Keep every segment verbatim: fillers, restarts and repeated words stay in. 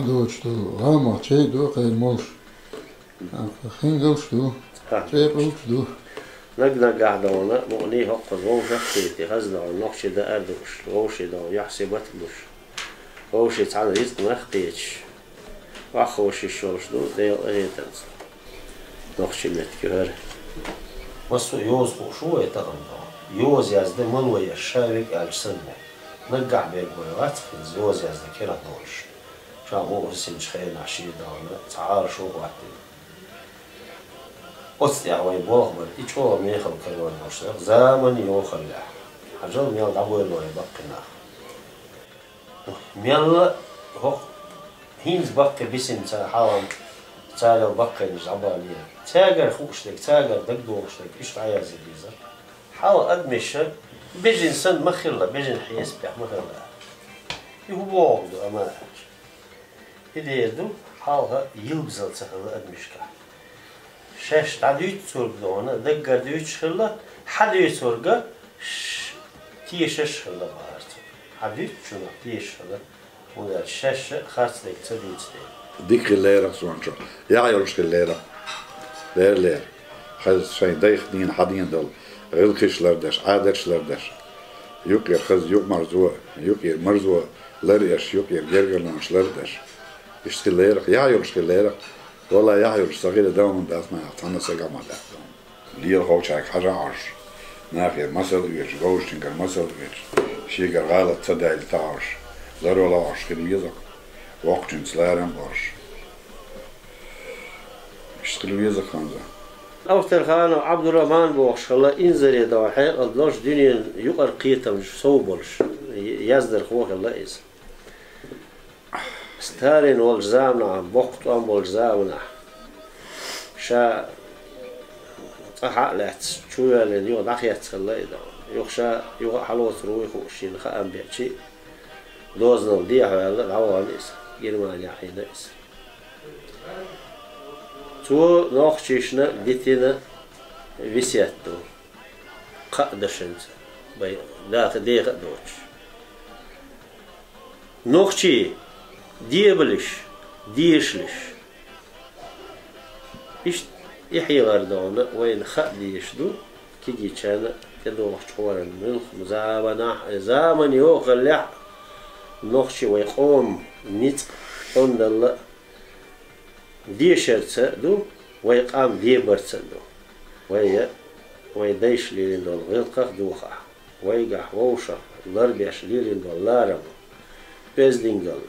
Доцуш долу гӀамах чей ду кхайна молуш. Хингалш ду. Хьа. ЦӀекъалш ду. Наг-наггахь довна, мукъний хӀокхуза вовшах а кхетий, хаза довна, нохчий даар а дууш, вовший довна, юьхь-сибат а луш. Вовший цхьана рицкъанах а кхеташ. Ваха ховшийш йолуш ду, Делан къинхетамца. Нохчий меттиг ю хӀара. Массо а йоза хууш ву вай тахана доху. Йоза яздан мало еш ша верг аьлча санна. Наггахь берг вай вац хӀинца йоза яздан керах долуш. Ша мукъа синчу хенахь шен довна, цхьа Ӏалашо а хӀоттийна. Оцу тӀехь вай болх бара, и чӀогӀа мехала карор долуш дара, заманан йохаллехь. Хьажал, мел дӀабойла вай баккхий нах. Мелла хӀокху хӀинца баккхий бисина цара хьалха царел баккхийнаш дӀабалийра. Цаьргара хууш дерг, цаьргара дагадогӀуш дерг, иштта дӀаяздина дезара. Хьалха адамаш бежана санна ма хилла, бежана хьесапехь ма хилла. И хӀун бохург ду, амма аьлча? И дера ду, хьалха йилбазалла ца хилла адамашкахь. Шаьш дӀадуьйцург дона, даггара дуьйцуш хилла, хьадуьйцург ш-, тешаш хилла бахара цо. Хьадуьйцучунах тешаш хилла, хӀунда аьлча шаьш а харц дерг ца дуьйцу дела. Дика хилла лерах суна чохь, яхь йолуш хилла лерах. Лера, лера. Хаза шайн дайх дийна хьан дийна долу гӀиллакхаш лардеш, Ӏадаташ лардеш. Юкъера хаза юкъамарзо, юкъера марзо лар еш, юкъера гергарлонаш лардеш. Иштта хилла лерах, яхь йолуш хилла лерах. Валлай, яхь йолуш ца хилла, дан хӀума дац нахах, цхьанна сагах ма дац дан. Лела ховчаьрга хьажа Ӏаш. Нахера масал оьцуш, вовшашкара масал оьцуш, шегара гӀалат ца дайла таӀаш, ларвала Ӏаш хила веза-кх, воккхачуьнца ларам а болуш. Иштта хила веза-кх хӀинца. Авторханов Ӏабдурахьман бохуш хилла инзаре догӀу хьекъал долуш, дуьненан юкъара кхетамаш сов болуш, яздархо хилла иза. Сталин волчу заманахь, боккха тӀом болчу заманахь, ша цӀахь а лаьцна, чувоьллина юха дӀахецна хилла и догӀу. Юха ша юха а хьалоцур вуй хууш, шена хаам беачи, дозанал дехьаваьлла, дӀавахана иза, Германехь Ӏийна иза. Цо нохчашна дитина весет ду, кхаа дашанца, бай, дата деха а доцуш. Нохчий, дебалаш, дешалаш. Иштта и хьехар дона вайна хаа дезаш ду, кегийчарна тӀедогӀучу хьолан муьлхха заманахь, заманан йохаллехь а нохчий вай къоман ницкъ тӀондалла а дешарца а ду, вай къам дебарца а ду. Вай а, вай дайша лелийна долу гӀиллакхах а дохахь, вайгахь вовшах ларбеш лелийна долу ларам, оьздангалла,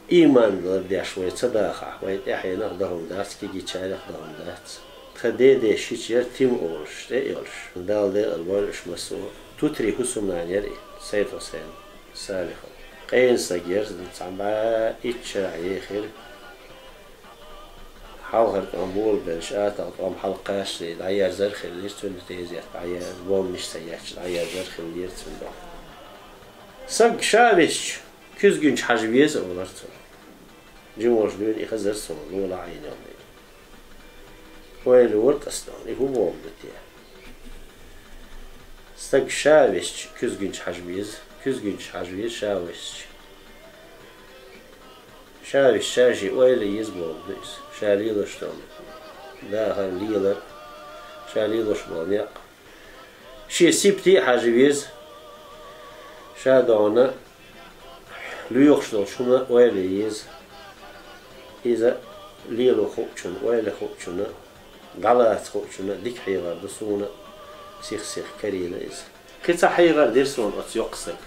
ийман лардеш вай ца дахахь, вай тӀаьхьенах а дан хӀума дац, кегийчарех а дан хӀума дац. Тхан дедеш шича яра Тима олуш, тӀе а йолуш, Дала декъала бойла уьш массо а. Тутри хӀусамнана яра и, Сайд-Хьусайн Салихов. Къена стаг яра, цхьа бӀе итт шарахь ехира. Хьалхара тӀом болабелча, атагӀа тӀом хьалакхаччалц дӀаерзар а хиллера цуьнан, тезет дӀаерзар, бомбанаш ца етташ дӀаерзар а хиллера цуьнан. Стаг ша висча, куьзгинчу хьажа веза олура цо. Жима волуш дуьйна и хезара суна, лулахь Ӏийна йолу. Ойла йора аса тӀом, и хӀун бохург ду те? Стаг ша висча, куьзгинчу хьажа веза, куьзгинчу хьажа веза ша висча. Ша висча, ша шен ойла еза бохург ду иза. Ша лелош долу дахар, лелар, ша лелош болу некъ. Шен сибате а хьажа веза, ша догӀна лоьхуш долчу хӀуманна ойла еза. Иза лело хуучунна, ойла хуучунна, дӀалаца хуучунна дика хьехар ду суна, сих-сиха карийна иза. Кхин цхьа хьехар дира суна оцу йоккха стага.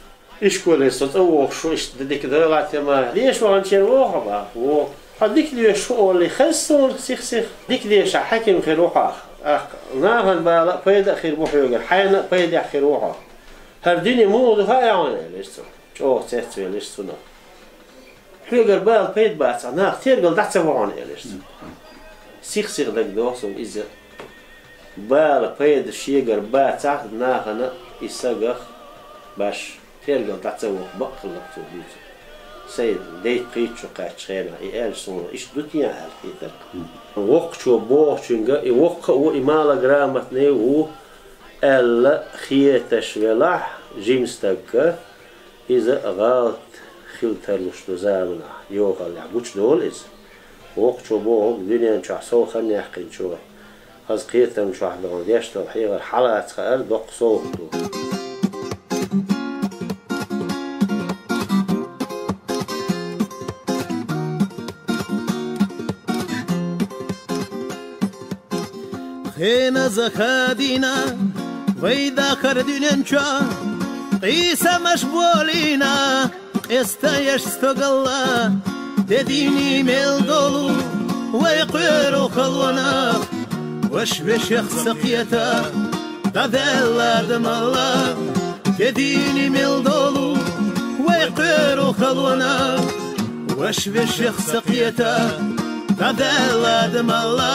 Ишколе со цӀа вогӀуш ву, иштта дика дойла тема. Деша ваханчера вогӀу хьо бах, вогӀу. Хьо дика доьшуш ву олий хеза суна сих-сиха. Дика дешахь хьаькам хир ву хьо. ТӀаккха нахана бала а пайда а хир бу хьоьгара, хьайна а пайдехь хир ву хьо. ХӀара дуьне муха ду хаьа хьуна, элира цо. ЧӀогӀа цецвелира цунах. Хьоьгара бала пайда бацахь, наха тергал дӀа ца во хьуна, элира цо. Сих-сиха дагадогӀу суна иза. Бала пайда шегара бацахь, нахана и сагах баш тергал дӀа ца воккху бакъ хиллакх цо дуьйцург. Сайн дейтта-кхийттачу кхаьччу хенахь и аьлча суна иштта ду те аьлла хетара. Воккхачо бохучуьнга и воккха а ву, и малограмотный а ву аьлла хеташ велахь, жима стагга, иза гӀалат хила тарлуш ду заманахь, йохаллехь гучудолу иза. Воккхачо бохург, дуьнен чохь сов хан яьккхинчо, хаза кхетам чохь долу, деш долу хьехар хьалаца хаар доккха совгӀат ду. Хеназа хадийна вай дахар дуьнен чохь, къийсамаш болийна, къестаеш стогалла, де дийне мел долу вай кхоьру халонах, ваша вешех ца кхета, дӀадаьлла адамалла, де дийне мел долу вай кхоьру халонах, ваша вешех ца кхета, дӀадаьлла адамалла.